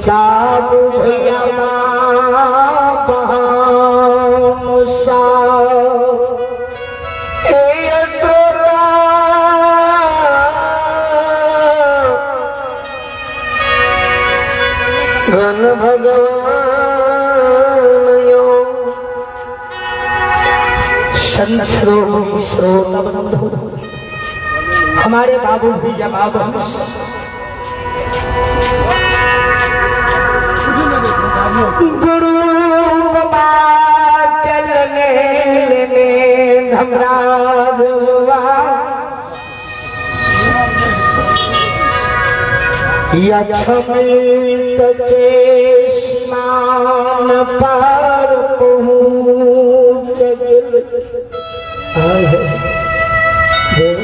बाबू भैया बहन सा ए श्रोता घन भगवान यो संत श्रोमणी श्रोता बंधु, हमारे बाबू भैया बाबू गुरु बाबा चलने लेने धमराज हुआ लक्ष्मी के स्नान पर पहुँच गेल। आय हे देव।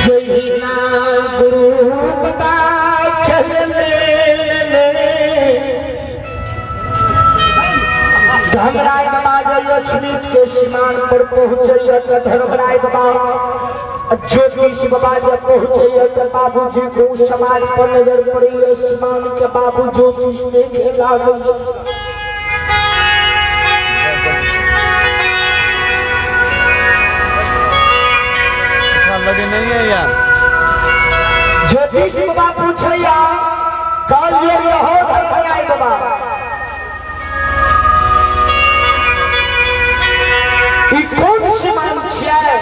जहिना गुरु बाबा चलने धर्मराय बाबा जब लक्ष्मी के सीमान पर पहुंचे तो धर्मराय बाबा ज्योतिष बाबा जब पहुंचे तो बाबूजी को उस समाज पर नजर पड़ी। सीमान के बाबू ज्योतिष देखे लागल। लगे नहीं है यार। ज्योतिष बाबा पूछैया कहलिए रहो धर्मराय बाबा ई कोन सीमान छियै,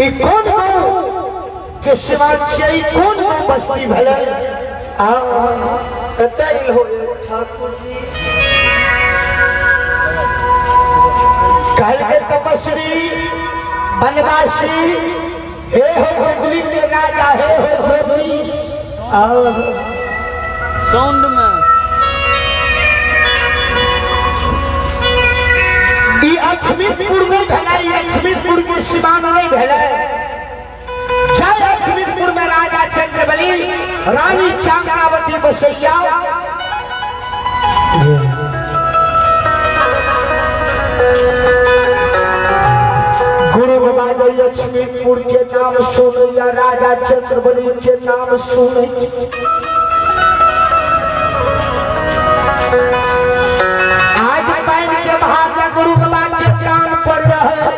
ई कोन गाँव के सीमान छियै, ई कोन गाँव बस्ती भेलै? आ कतऽ एलहो ठाकुर जी? कहलकै तपस्वी बनवासी हे हो गुगली के राजा हे हो ज्योतिष। साउंड में ई अक्षमितपुर में भेलै, अक्षमितपुर के सीमान नहीं भेलै। जय अक्षमितपुर में राजा चंद्रबली रानी चांगावती बसैया। गुरु बाबा जय लक्ष्मीपुर के नाम सुनैया, राजा चंद्रबली के नाम सुनै छी। आज पानि के भाजा गुरु बाबा के कान पर रहे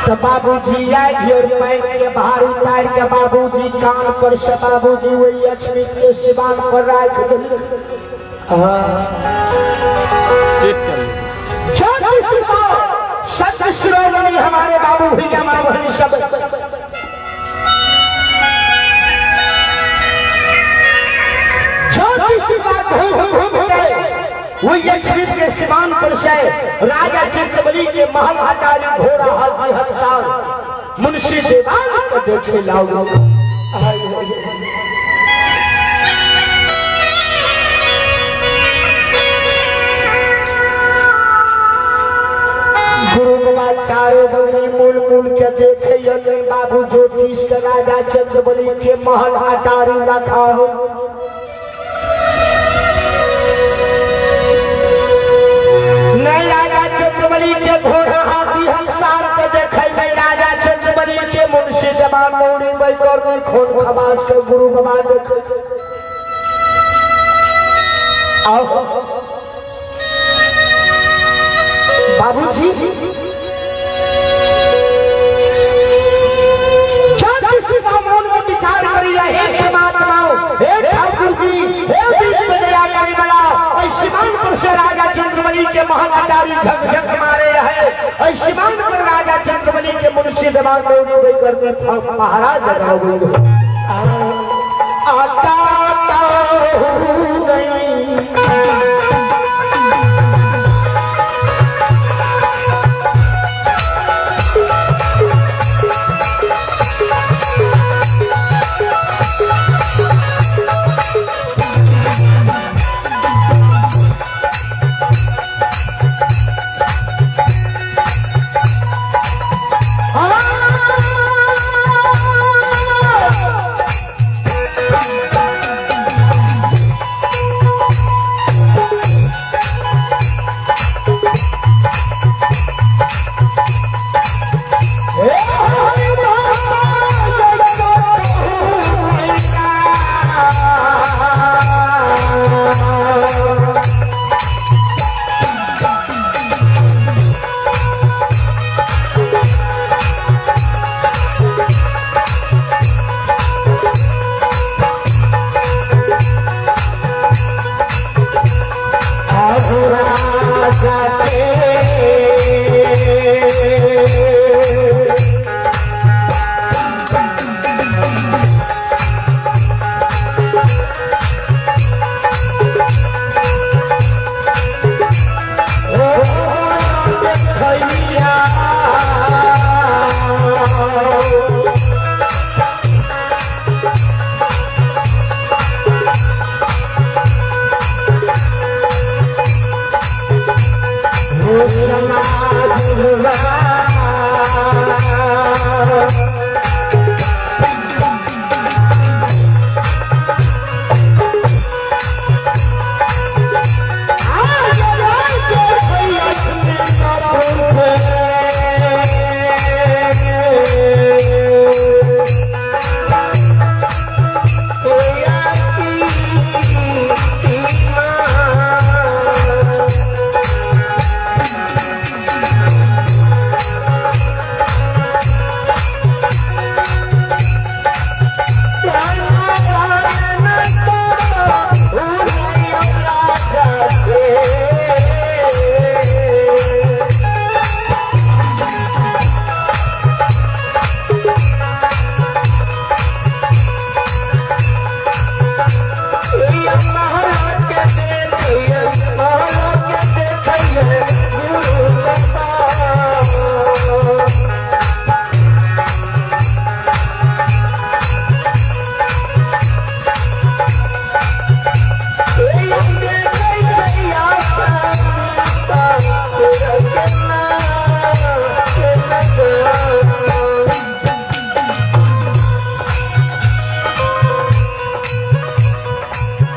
तो बाबूजी आइ और पानि के भार उतार के बाबूजी कान पर से बाबूजी वही लक्ष्मी के सिवान पर राख देलक। चेक कर लो। संत शिरोमणि हमारे बाबू भैया माँ बहन सब ज्योतिषी बात घूम घूम गए वो लक्ष्मी के सिवान पर से राजा चंद्रबली के महल हटारी घोड़ा हाथी हंसार मुंशी देवान को देखे लाओ। गुरु बाबा चारों बगली मूल मूल के देखे यदि बाबू ज्योतिष के राजा चंद्रबली के महल अटारी रखा हो। नहीं राजा चंद्रबली के घोड़ा हाथी हंसार के देखे, नहीं राजा चंद्रबली के मुंशी जवान मौड़ी बैकर खून खबास के गुरु बाबा देखे। आओ बाबूजी ज्योतिषी का मन में विचार करी हे परमात्मा, हे ठाकुर जी, हे दीप में दया करे वाला, ऐ सीमान पर से राजा चंद्रबली के महल अटारी झक झक मारे रहे, ऐ सीमान पर राजा चंद्रबली के मुंशी दीवान दौड़ी दे करके पहरा जगाओ गई। आता हो गई हाँ।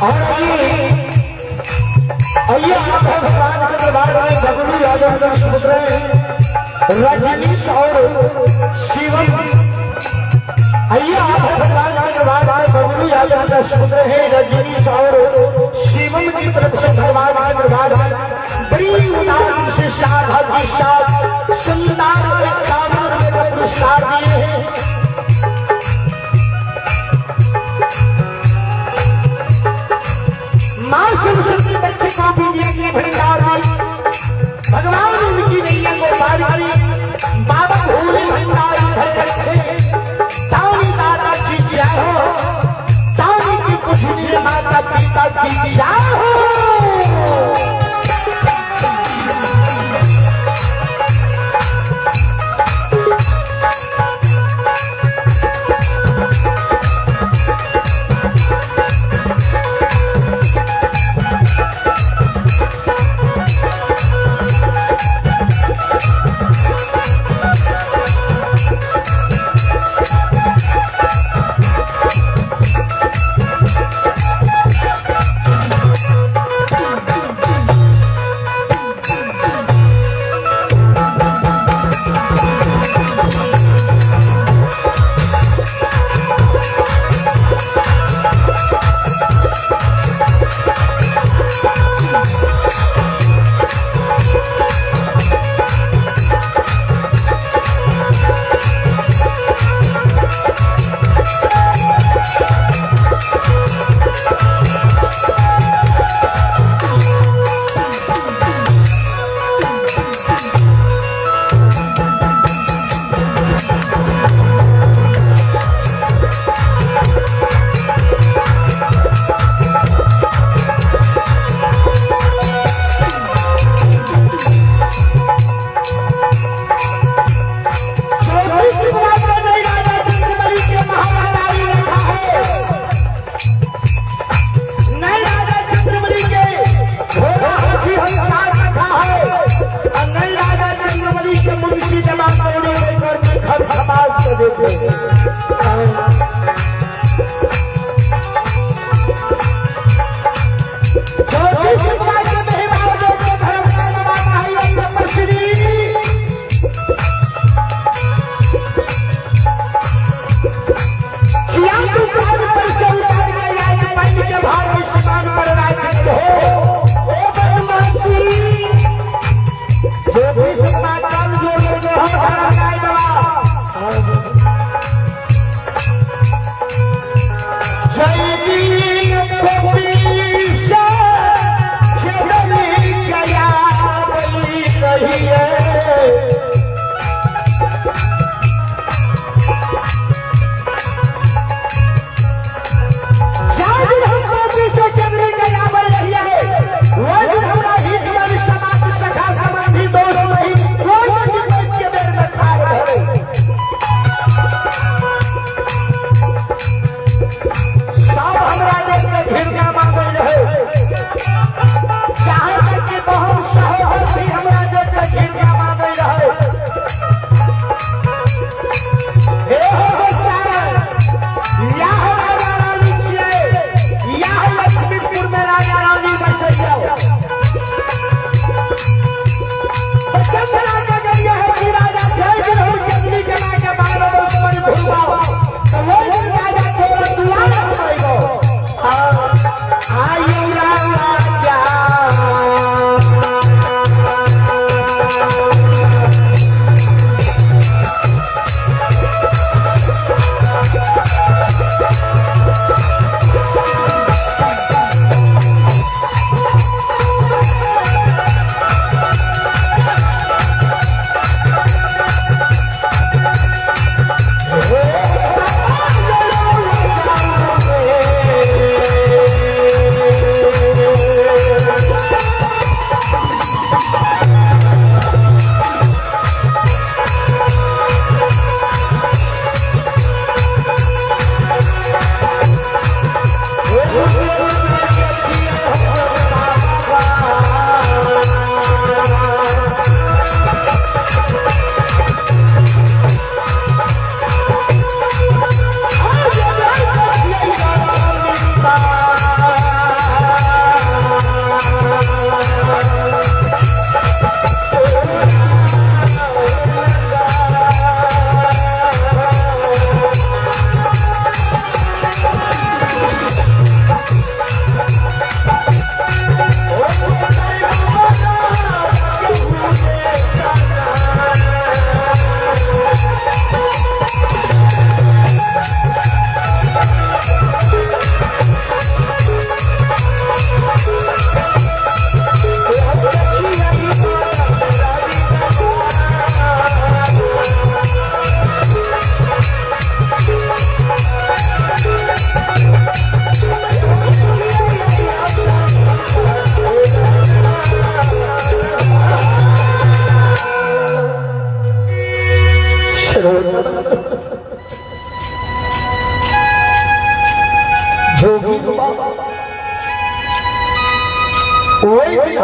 और आइए आप भगवान के दरबार में बबलू यादव के सुपुत्र रजनीश और शिवम। आइए आप भगवान के दरबार में बबलू यादव का सुपुत्र है रजनीश और शिवम की तरफ से भगवान के दरबार में बड़ी उदार से साध सुंदर 51 रुपए का पुरस्कार दिए हैं। माँ सरस्वती बच्चे को भी दिए भंडार, भगवान उनकी नैया को पार करी, बाबा भूल भंडार भर रखे, ताऊ दादा की जय हो, ताऊ की पूजनीय माता पिता की जय हो।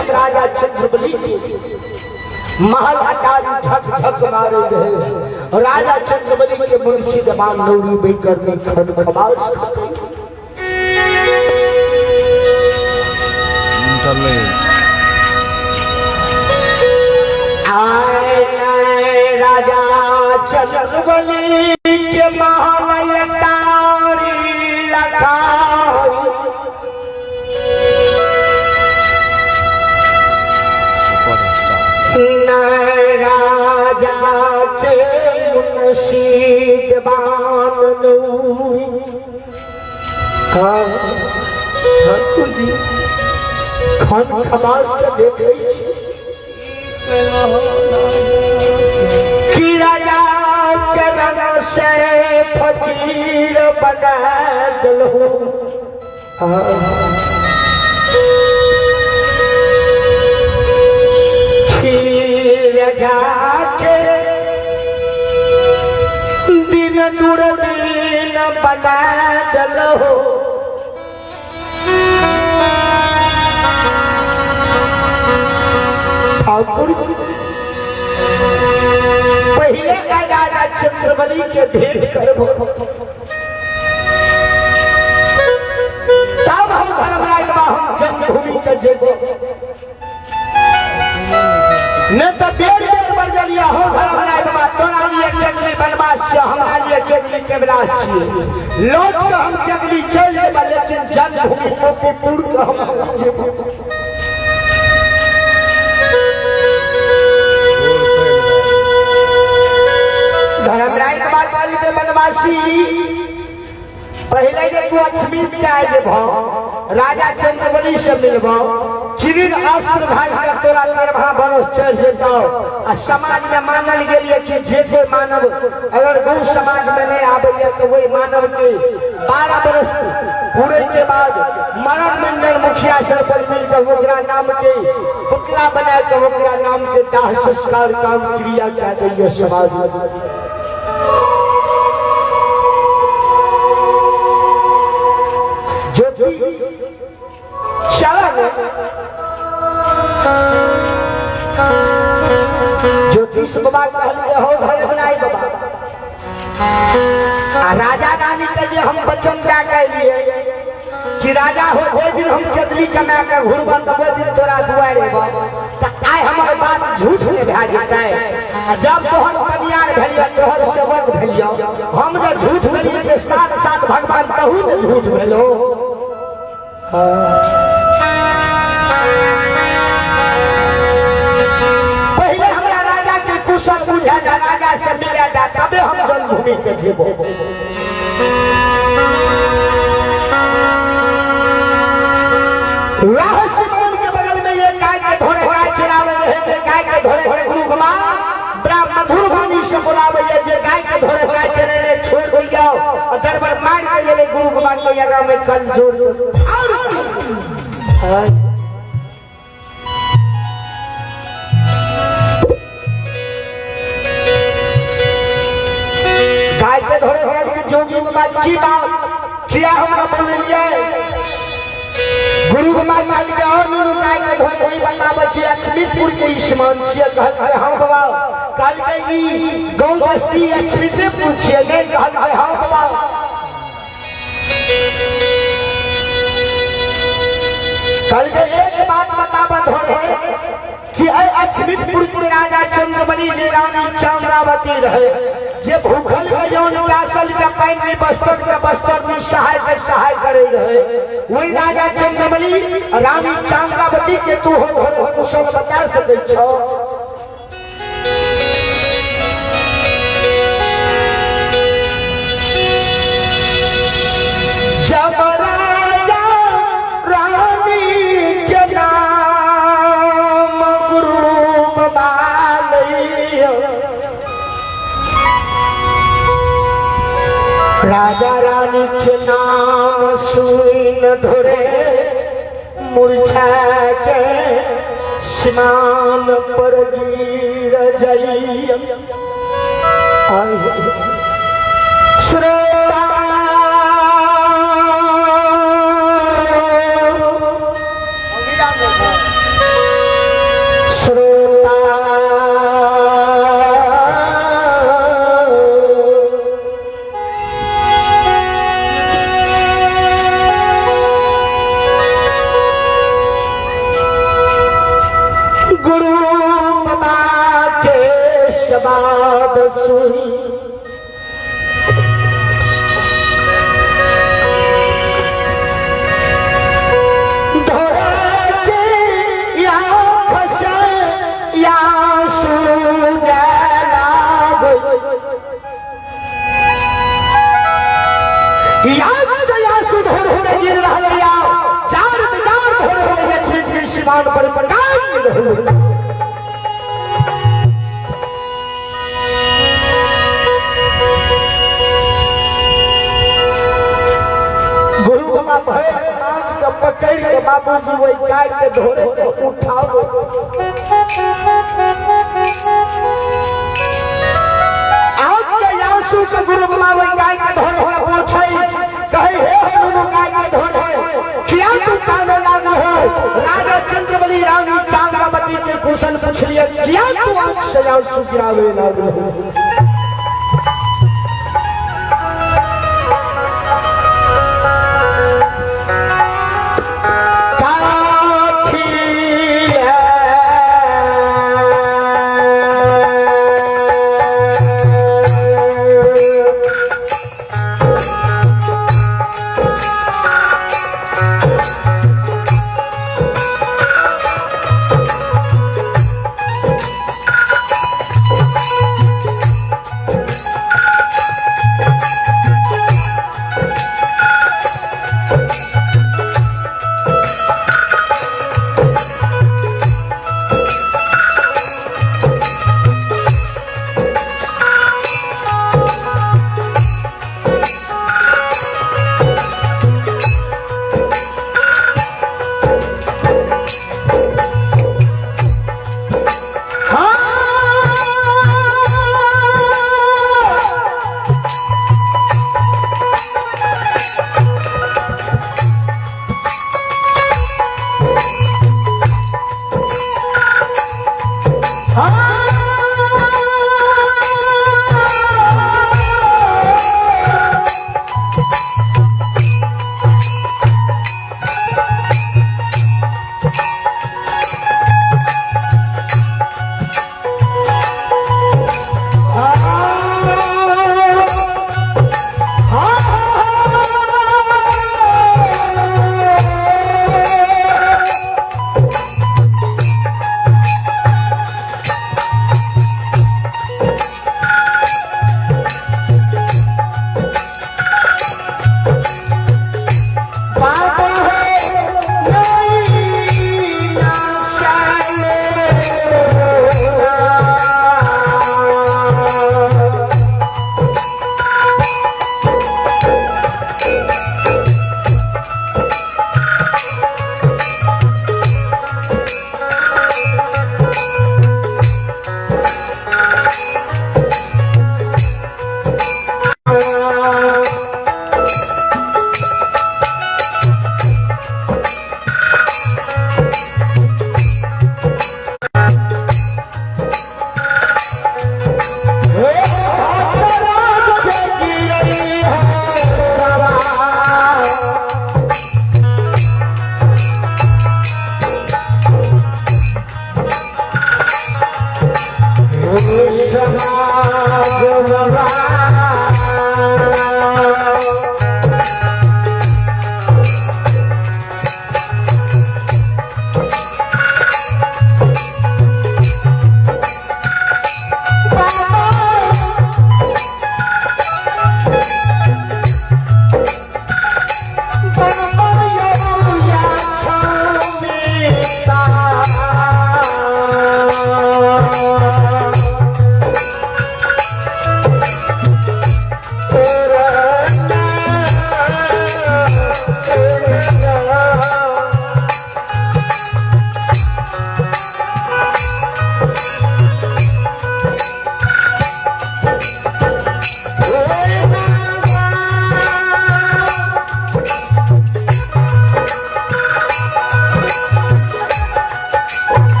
हम राजा चंद्रबली के महल अटारी झक झक मारे रहे। राजा चंद्रबली के मुंशी दमान नौरी बेकर में खन खबास। आए नए राजा चंद्रबली के महल अटारी लखा राजा के मुंशी दीवान नूरी। ठाकुर जी खन खबास के देख छी कि राजा के रंग से फकीर बना दिलहु। राजा के दिन दूर दिन बना दिलहु। ठाकुर जी पहले का राजा चंद्रबली के भेंट करबो तब हम धर्मराज बा हम जन्मभूमि के जेबो, न तो बेर बेर बरजलिया हो धर्मराज बा तोरा लिए केगली बनवास छियो, हमरा लिए केगली केवलास छियो। लौट के हम केगली चल जेबा लेकिन जन्मभूमि गोपीपुर के हम जेबो। धर्मराज बाबा कहलकै बनवासी पहले जे तू अक्षमी के आए जेबो राजा चंद्रबली से मिलबो किरण अस्त्र भाग के तोरा 13 बरस चढ़ जेतौ। आ समाज में मानल गेल कि जे कोई मानव अगर गौ समाज में नहीं आबैया तो वही मानव के 12 बरस पूरे के बाद मरण मंडल मुखिया सरपंच मिलकर ओकरा नाम के पुतला बना के ओकरा नाम के दाह संस्कार काम क्रिया कए दैया समाज में। ज्योति चला ज्योतिष बाबा कहलिए हो धर्मराय बाबा आ राजा रानी के जे हम वचन दए के एलिए कि राजा हो ओहि दिन हम केदली कमा के घुरबन तऽ ओहि दिन तोरा दुआरि एबौ, तऽ आइ हमर बात झूठ नहि भए जेतै। आ जब तोहर पनियार भेलियौ तोहर सेवक भेलियौ, हम जे झूठ भेलियै तऽ साथ साथ भगवान तहू ने झूठ भेलो। पहले हमरा राजा के कुशल बुझा जा, राजा से मिला जा, तबे हम जन्मभूमि के जेबो। रहस्यमान के बगल में ये गाय के धोरे गाय चरावे रहे, गाय के धोरे गुरु बाबा बड़ा मधुर वाणी से बोलावे जे गाय के धोरे गाय चरेले छोड़ दियो और दरबार मार के ले गुरु बाबा के आगा में कल जोड़। और गाय के धोरे गाय के जोगी बाबा की बात किया हमरा बोलिए गुरु बाबा माल के और गुरु गाय के धोरे ही बतावे कि लक्ष्मीपुर के ईश्मान छियै। कहल हां बाबा, कहल के ई गौ बस्ती लक्ष्मीपुर छियै। नहीं कहल हां बाबा। कहल के एक बात बतावा धोरे कि ऐ लक्ष्मीपुर के राजा चंद्रबली जे रानी चामरावती रहे, जे भूखल के जौन प्यासल के पानि नहीं बस्तर के बस्तर में सहाय के सहाय करे रहे, वही राजा चंद्रबली रानी चामरावती के तू हो धोरे कुशल बता सकै छौ। जब राजा रानी के नाम गुरु बाबा राजा रानी के नाम सुन धोरे मूर्छा के सीमान पर गिर जाइए। श्रोता शबाद सुनी। पर। गुरु बाबा भय आँख के पकड़ के बाबूजी वही गाय के धोरे के उठाओ। आँख के आंसू के गुरु बाबा वही गाय के धोरे के पूछे, कहे हे हो नुनु गाय के धोरे, किया तू काने लागल हो? राजा चंद्रबली रानी चांदावती के कुशल पूछलिए, किया तू आँख से आंसू गिरावे लागल हो?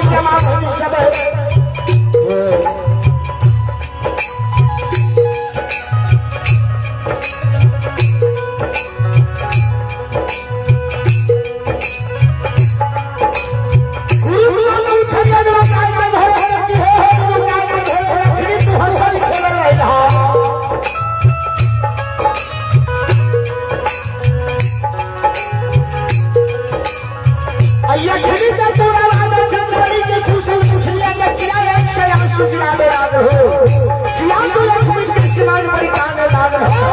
भई जमा भई सब गुरु को पूछे जब काय के धरे कि हे हे गुरु काय के धरे फिर तू हंसल खेल रहा। अय्या खड़ी का तोरा राजा चंद्रबली के खुशल पुछलिया के किया एक से आंसू गिरावे लागल हो किया तो लक्ष्मी के सिमान पर काने लागल हो।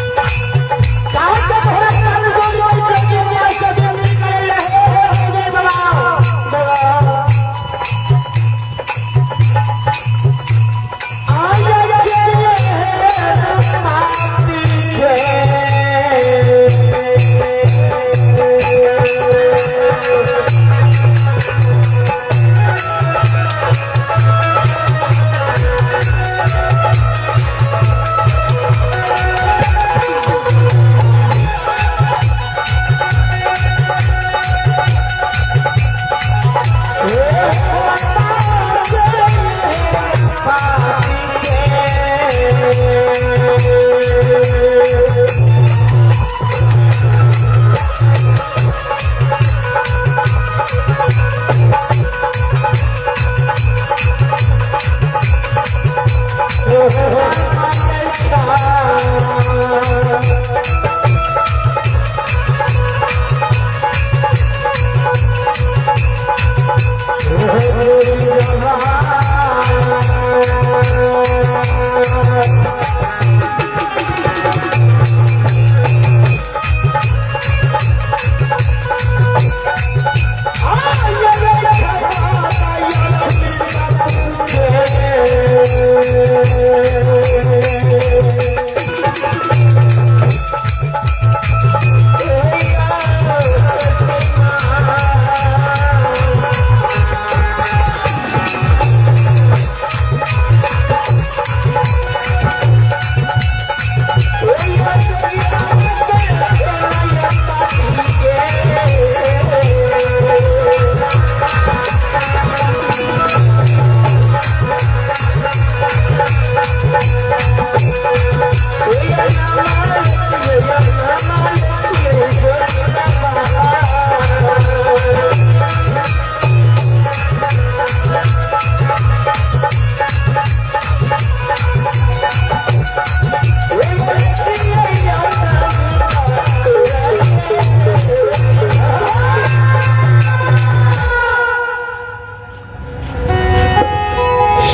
काहे के भोरे कान गोल गोल के दुनिया से बेटी करे रहे हो गे बाबा। आज के माटी के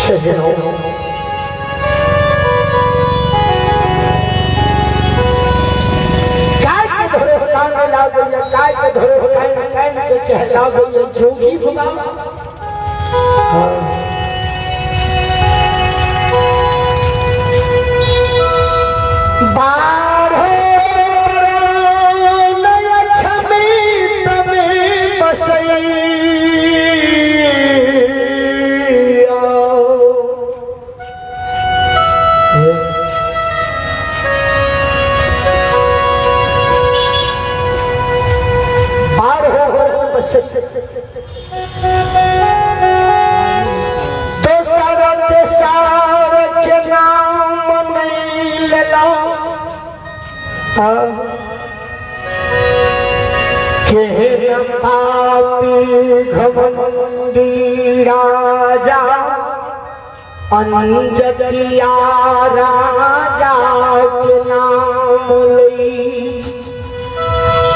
सजनों काय के धरे कान लागल काय के धरे कान कान के कहला गई जोगी बाबा। बारह लक्ष्मी तमे बसैया। बारह बसैया। हाँ। केहन पापी घमंडी राजा अंजतिया राजा के नाम लई।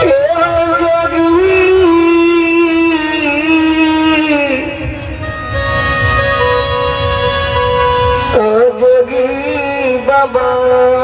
एहन जोगी ओ जोगी बाबा।